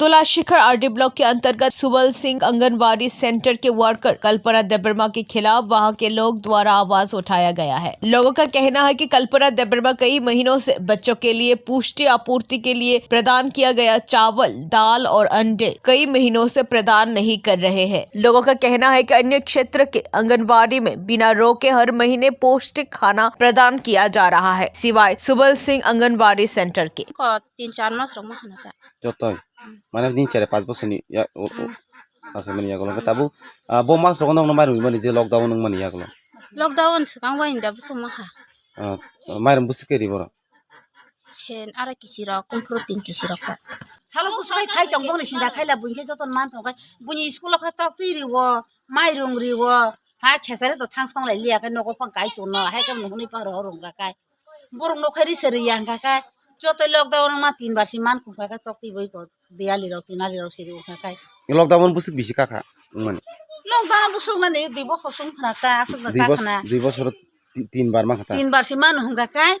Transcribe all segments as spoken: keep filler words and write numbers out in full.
तुला शिखर RD block के अंतर्गत सुबल सिंह आंगनवाड़ी सेंटर के वर्कर कल्पना देबरमा के खिलाफ वहां के लोग द्वारा आवाज उठाया गया है। लोगों का कहना है कि कल्पना देबरमा कई महीनों से बच्चों के लिए पुष्टि आपूर्ति के लिए प्रदान किया गया चावल, दाल और अंडे कई महीनों से प्रदान नहीं कर रहे हैं। लोगों का कहना है कि अन्य क्षेत्र के आंगनवाड़ी में बिना रोके हर महीने पौष्टिक खाना प्रदान किया जा रहा है, सिवाय सुबल सिंह आंगनवाड़ी सेंटर के। Ko tin char mas rok ma khana ta. Jotoi. Mane din chere pas bosor ni ya o o. Asa mani ya golo tabu. Ah, bo mas rok no mairum mani je lockdown nung mani ya golo. Lockdown swkang bai da bwswk ma kha. Ah, mairum bwswk ke ri boro. Sen ara kisi rok, kung phuru tin kisi rok ta. Salo bwswk khai khai tong boni sinda khai la buin khe joton man tong khai. Buini school kha tok twi riwo, mairung riwo. Ha khesare to thang song lai liya khai nogo phang kai tong no. Hai kam no hwnwi paro rung ga khai. Borok no khai ri se ri yang ga khai. Joto lockdown ma tin bar si man khung khai tok twi boi ko. Diali rok, tinali rok siri wngkha kai. Lockdown bwswk bisi kakha wngmani? Lockdown bwswk nani dui bosor sung khna ta, aswk da Dui bos-, kakha na. Dui bosor ti-, tin bar ma kha ta? Tin bar si manu hwnkha kai.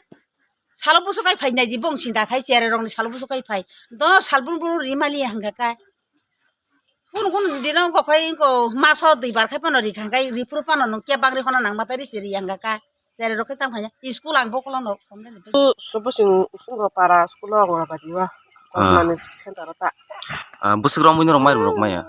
Salo bwswk kai phai nai di bong sinda khai chere rok ni salo bwswk kai phai. Do sal brum brum ri mali hwnkha kai. Kun kun dino ko khai ko maso dui bar khai pano ri kha kai ri phuru pano nung kebak ri hona nang ma ta ri siri hwnkha kai. Chere rok khe tang phai ya. School ang bokolo no. School, school bosing, school para school o Anganwadi o. Ah. Kosmani center o ta. Ah, bwswk rok mui norok mairum rok maya.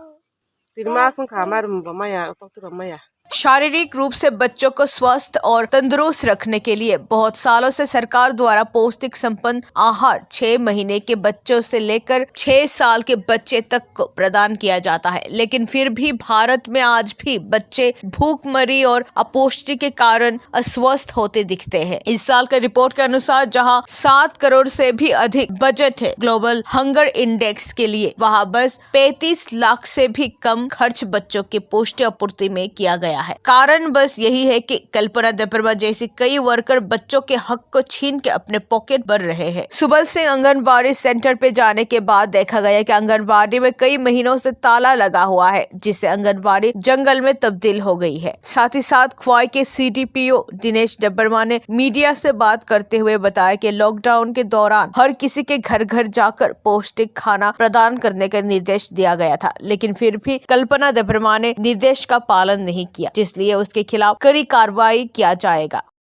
Tin mas wngkha mairum bo maya, tok twi rok maya. शारीरिक रूप से बच्चों को स्वस्थ और तंदुरुस्त रखने के लिए बहुत सालों से सरकार द्वारा पौष्टिक संपन्न आहार छह महीने के बच्चों से लेकर छह साल के बच्चे तक को प्रदान किया जाता है, लेकिन फिर भी भारत में आज भी बच्चे भूखमरी और अपौष्टिक के कारण अस्वस्थ होते दिखते हैं। इस साल के रिपोर्ट के अनुसार जहां सात करोड़ से भी अधिक बजट है ग्लोबल हंगर इंडेक्स के लिए, वहां बस पैंतीस लाख से भी कम खर्च बच्चों के पौष्टिक आपूर्ति में किया गया है। कारण बस यही है कि कल्पना देबरमा जैसे कई वर्कर बच्चों के हक को छीन के अपने पॉकेट भर रहे हैं। सुबल सिंह आंगनबाड़ी सेंटर पे जाने के बाद देखा गया कि आंगनबाड़ी में कई महीनों से ताला लगा हुआ है, जिससे आंगनबाड़ी जंगल में तब्दील हो गई है। साथ ही साथ ख्वाई के सीडीपीओ दिनेश देबरमा ने मीडिया से बात करते हुए बताया कि लॉकडाउन के दौरान हर किसी के घर घर जाकर पौष्टिक खाना प्रदान करने का निर्देश दिया गया था, लेकिन फिर भी कल्पना देबरमा ने निर्देश का पालन नहीं किया, जिसलिए उसके खिलाफ कड़ी कार्रवाई किया जाएगा।